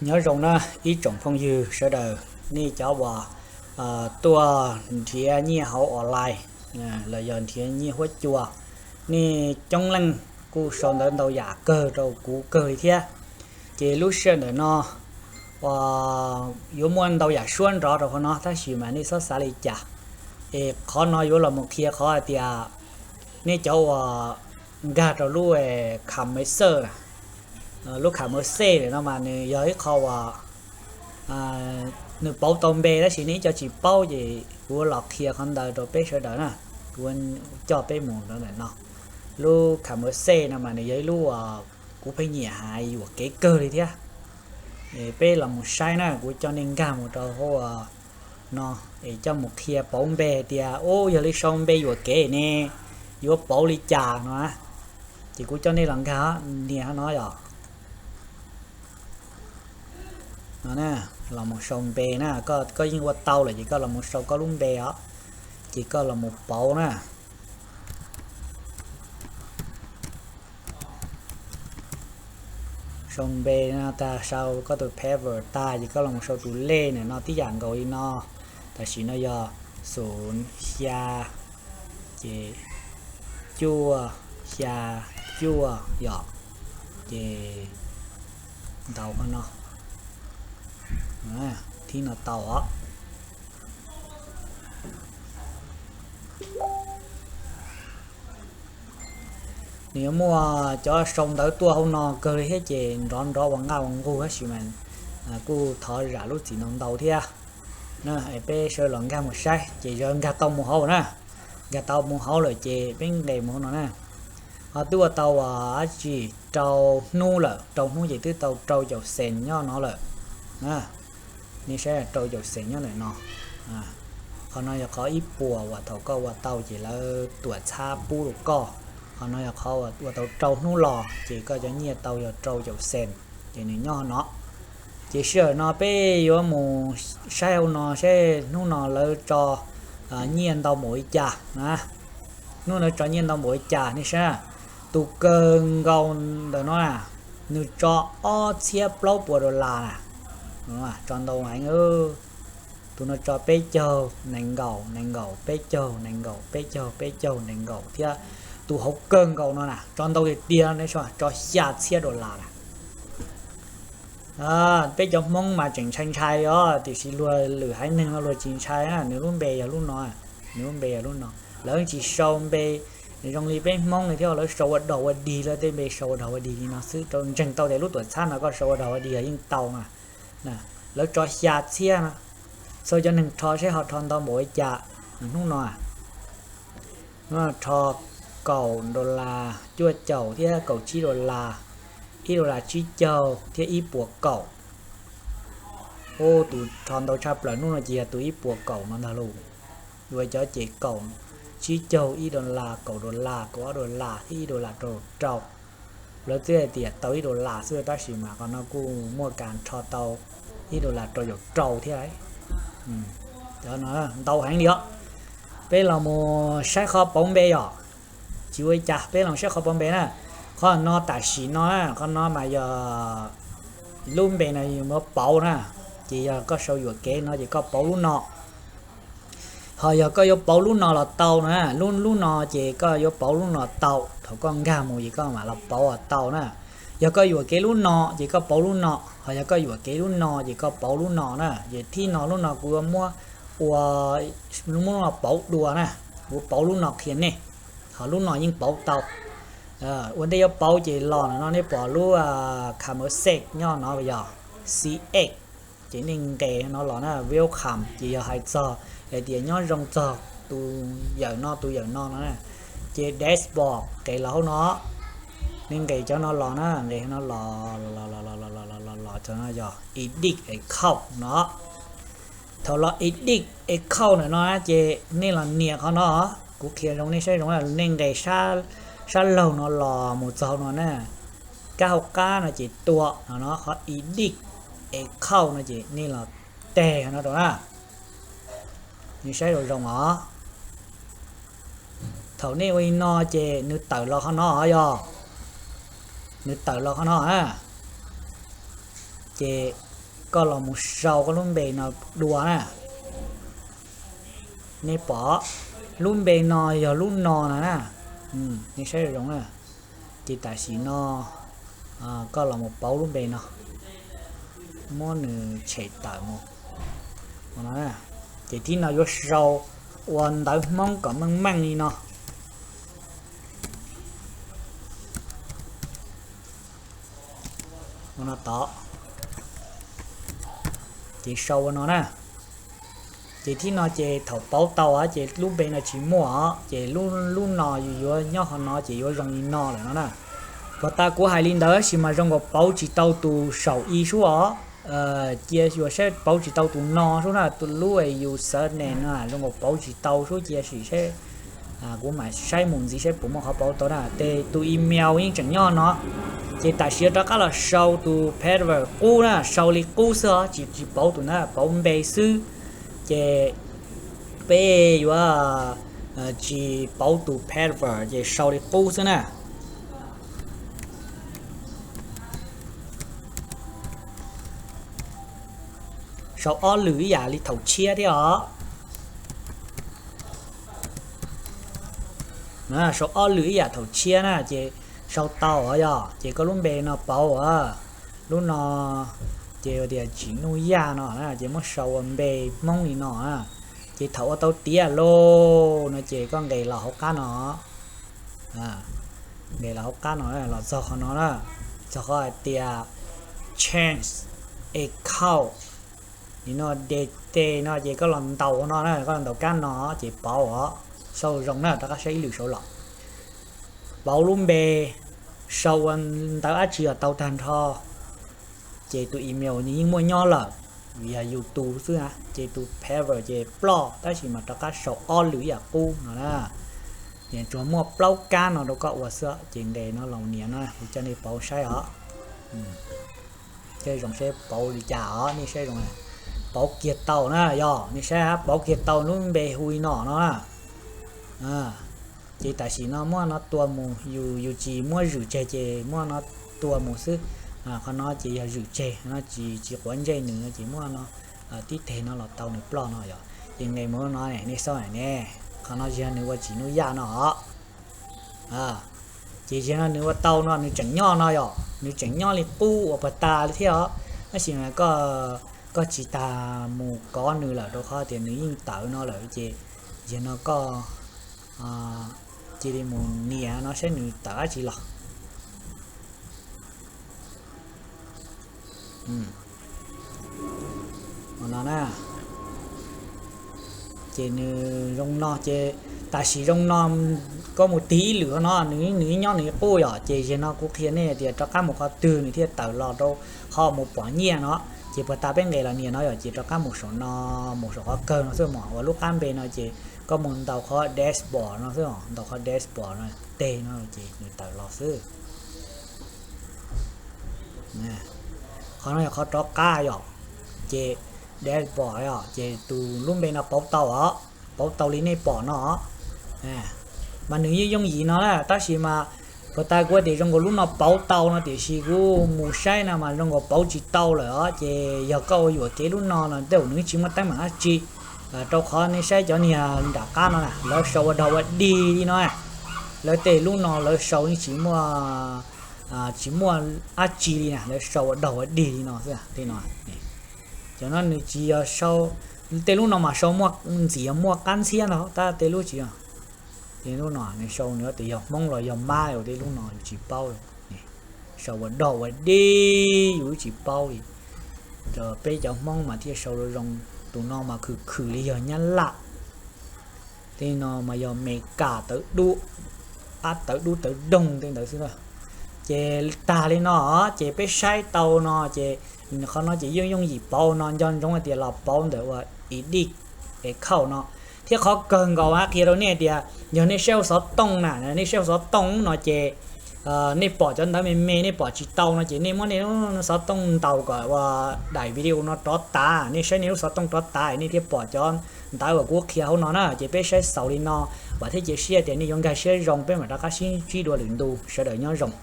Nyob zoo na ib tsoom phooj ywg sawv daws, nej cov uas tuaj nrhiav nyiaj hauv online los yog nrhiav nyiaj huab cua, nej coob leej kuj sau ntawv ntau yam kawg rau kuv kawg li thiab. Ces lub sij hawm ntawm no uas yuav muaj ntau yam suab nrov rau qhov no tab sis mas nej txhob xav li cas. Es qhov no yuav los mus qhia qhov hais tias nej cov uas nkag rau lub kham mej xej, lub kham mej xej no mas nws yog ib qho uas nws pauv tau npe tab sis nej ib co tsis paub ces kuv los qhia qhov ntawd rau peb sawv daws na. Kuv coj peb mus rau ntawm no. Lub kham mej xej no mas nws yog ib lub uas kuv pheej nyiam hais yuam kev kawg li thiab. Peb los mus saib na, kuv coj nej nkag mus rau hauv no es coj mus qhia pauv npe hais tias ub yog li sau npe yuam kev ne yuav pauv li cas no. Ces kuv coj nej los nkag nias no yom. No, los mus sau npe na, koj yeej ua tau lawm ces koj los mus sau koj lub npe os, ces koj los mus pauv na. Sau npe no tag, sau koj tus password tag ces koj los mus sau tus lej ntawm no tib yam nkaus li no. Tam sim no yog xum xya, ces cuaj xya cuaj yom, ces ntaus qhov no, thib no tau os. Nws yuav muaj cov sau ntawv tuaj hauv no kawg li thiab ces nrov nrov ua nqaj ua nqug tab sis mas kuj thov zam lub txim no ntau thiab. Peb sawv los nkag mus saib ces yog nkag tau mus hauv na, nkag tau mus hauv lawm ces peb nqes mus hauv no na. Ho twb ua tau uas dab tsi, rau hnub lawm, rau hnub ces twb tau rau caum xees nyob no lawm. Nej saib, rau caum xees nyob ntawm no. Qhov no yog qhov ib puas uas thaum koj ua tau ces lawv tuam txhab pub rau koj. Qhov no yog qhov ua tau rau hnub los ces koj cov nyiaj tau yog rau caum xees, ces nws nyob no. Ces sij hawm no peb yuav mus saib hauv no seb hnub no lawv tso nyiaj ntau npaum li cas na. Hnub no tso nyiaj ntau npaum li cas nej saib. Tus kawg nkaus ntawm no na, nws tso ob txhiab plaub puas dollar na. Tso ntau heev. Tus no tso peb caug nees nkaum, nees nkaum peb caug, nees nkaum peb caug, peb caug nees nkaum thiab. Tus hauv kawg nkaus no na tso ntau tiag tiag, tso xya txhiab dollar na. Peb cov Hmoob mas tseem ntshai ntshai os, tiam sis luag lwm haiv neeg no luag tsis ntshai na, nws lub npe yog lub no, nws lub npe yog lub no. Lawv tsis sau npe zoo li peb Hmoob li thiab, lawv sau ua dog ua dig, lawv tej npe sau ua dog ua dig li no xwb, rau ntseeg tau tias lub tuam txhab no koj sau ua dog ua dig yeej tau mas. Lawv tso xya txhiab no, xav cov neeg rho seb ho rho ntau npaum li cas hnub no. Hnub no rho kaum dollar, cuaj caum thiab kaum tsib dollar, ib dollar tsib caug thiab ib puas kaum. Ub, tus rho ntau tshaj plaws hnub no ces yog tus ib puas kaum no ntag lauj. Yuav cov ces kaum tsib caug, ib dollar, kaum dollar, kaum ob dollar thiab ib dollar rau rau. Lawv twb hais tias tau ib dollar xwb tab sis mas qhov no kuj muaj kas rho tau ib dollar rau caum rau thiab. Cov no ntau heev li os. Peb los mus saib qhov pauv npe yom. Tsis ua li cas, peb los saib qhov pauv npe na. Qhov no tam sim no na, qhov no mas yog lub npe no yuav pauv na, ces yog koj sau yuam kev no ces koj pauv lub no. Ho yog koj yuav pauv lub no los tau na, lub lub no ces koj yuav pauv lub no tau, thaum koj nkag mus ces koj mam los pauv los tau na. Yog koj yuam kev lub no ces koj pauv lub no, ho yog koj yuam kev lub no ces koj pauv lub no na. Ces thib no lub no kuv yuav muab ua, muab lub no pauv dua na, kuv pauv lub no qhia nej. Ho lub no yeej pauv tau. Ua ntej yuav pauv ces los no nej pom lub camera sec nyob no yog C X, ces nej nqes no los na, welcome ces yog hais txog hais tias nyob zoo txog tus yawm no tus yawm no no na. Ces dashboard nqes los hauv no, nej nqes cov no los na, nqes no los los los cov no yog edit account no. Thaum los edit account ntawm no ces nej los nias qhov no, kuv qhia zoo nej saib zoo, nej nqes sab laug no los mus txog no na, kab hauv qab no ces tua no no qhov edit account no ces nej los teg no rau na. Nej saib zoo zoo os. Thaum nej ua li no ces nws tawm los qhov no yog, nws tawm los qhov no na. Ces koj los mus sau koj lub npe no dua na. Nej pom, lub npe no yog lub no no na. Nej saib zoo na. Ces tam sim no koj los mus pauv lub npe no, muab nws tshem tawm mus. Ces thib no yuav sau ua ntawv Hmoob kom meej meej li no. Ua no tod, ces sau ua no na. Ces thib no ces thaum pauv tau ces lub npe no tsis muaj os, ces lub no yus yuav nyob qhov no ces yuav zoo li no lawm no na. Puag ta kuv hais li ntawd tab sis mas zoo nkaus pauv tsis tau tus saum i sub os. Cia yuav saib pauv tsis tau tus no sub na, tus lub yus xav nes no zoo nkaus pauv tsis tau sub, cia sim saib, kuv mam saib mus ntxiv saib puas muaj qhov pauv tau na. Ces tus email yeej tseem nyob no, ces tam sim rov qab los sau tus password qub na, sau li qub xwb os, tsis tsis pauv tus na, pauv npe xwb. Ces peb yuav tsis pauv tus password ces sau li qub xwb na. Sau ob lwm ib yam li thaum tshiab thiab os. Sau ob lwm ib yam thaum tshiab na ces sau tau os yog ces koj lub npe no pauv os. Lub no ces tias Tsim Nuj Yaj no na, ces muab sau ua npe Hmoob li no na. Ces thaum ua tau tiav lauj no ces koj nqes los hauv qab no, nqes los hauv qab no, los txog qhov no na, txog qhov hais tias change account li no, detail no ces koj los ntaus no na, koj los ntaus kab no ces pauv os. Sau zoo na, rov qab saib ib lwm saud los. Pauv lub npe, sau ua ntawv dab tsi los tau tag nrho. Ces tus email nws yeej muaj nyob lawm, vim yog yus tus xwb na, ces tus password ces ploj tab sis mas rov qab sau ob lwm ib yam qub no na. Ces tsuas muaj plaub kab no rau koj ua xwb, ces nqes no los nias no, kuv coj nej pauv saib os. Coj zoo saib pauv li cas os, nej saib zoo, pauv kiag tau na, yog nej saib pauv kiag tau lub npe hu li no no na. Ces tam sim no muab no tua mus, yus yus tsis muab zwm tseg ces muab no tua mus xwb. Qhov no ces yog zwm tseg no, tsis tsis quav ntsej nws no ces muab no tib teg no los tau nws ploj no yog. Ces nqes mus no ne, nej xauj ne, qhov no yog nws ua Tsim Nuj Yaj no os. Ces yog no nws ua tau no nws tseem nyob no yog, nws tseem nyob li qub uas puag ta li thiab os. Tab sis mas koj tsis tas mus kov nws lawm rau qhov tias nws yeej tawm no lawm ces yog no koj cia li mus nias no saib nws tawm dab tsi los. No na, ces nws zoo no ces tam sim zoo no koj mus tig ib lwm no nws nws nyob nws qub yom. Ces yog no kuv qhia nej tias rov qab mus qhov twg nws thiaj tawm los rau qhov mus pom nyiaj no. Ces puag ta peb nqes los nias no yom, ces rov qab mus saum no, mus saum qhov kawg no xwb mog, uas lub qab npe no ces koj mus ntaus qhov dashboard no xwb, ntaus qhov dashboard no teg no ces nws tawm los xwb. Qhov no yog qhov rov qab yom, ces dashboard yom, ces tus lub npe no pauv tau os, pauv tau li nej pom no os. Mas nws yeej yooj yim no na, tab sis mas puag ta kuv tias zoo nkaus lub no pauv tau no tiam sis kuv mus saib no mas zoo nkaus pauv tsis tau lawm os. Ces yog koj ua yuam kev lub no no tej zaum nws tsis muaj teeb meem dab tsi, rau qhov nej saib cov niag nram qab no na, lawv sau ua dog ua dig li no. Lawv tej lub no lawv sau yeej tsis muaj, tsis muaj dab tsi li na, lawv sau ua dog ua dig li no xwb tej no. Cov no nws tsis yog sau, tej lub no mas sau muaj ntxim yog muaj qab ntxhiab no tab tej lub tsis yog. Tej lub no nws sau nws tias yog Hmoob los yog Mab, tej lub no yus tsis paub. Sau ua dog ua dig yus tsis paub li. Peb cov Hmoob mas thiaj sau zoo zoo, tus no mas khwm khwm li yog Nyab Laj. Tej no mas yog Mes Kas tawv dub, ab tawv dub tawv doog tej ntawd xwb na. Ces tag li no ces peb saib tau no ces qhov no ces yeej yooj yim pauv no, nco ntsoov hais tias los pauv ntawm ua edit account no. Thiab qhov kawg nkaus hais qhia rau nej tias yog nej saib hauv xov tooj na, nej saib hauv xov tooj no ces nej pom cov ntawv me me nej pom tsis tau no ces nej muab nej lub xov tooj ntaus kom ua daim video no rov tav, nej saib nej lub xov tooj rov tav nej thiaj pom cov ntawv uas kuv qhia hauv no na. Ces peb saib xaus li no, vam thiab cia siab tias nej yuav nkag siab zoo, peb mam rov qab sib ntsib dua lwm ntu, sawv daws nyob zoo.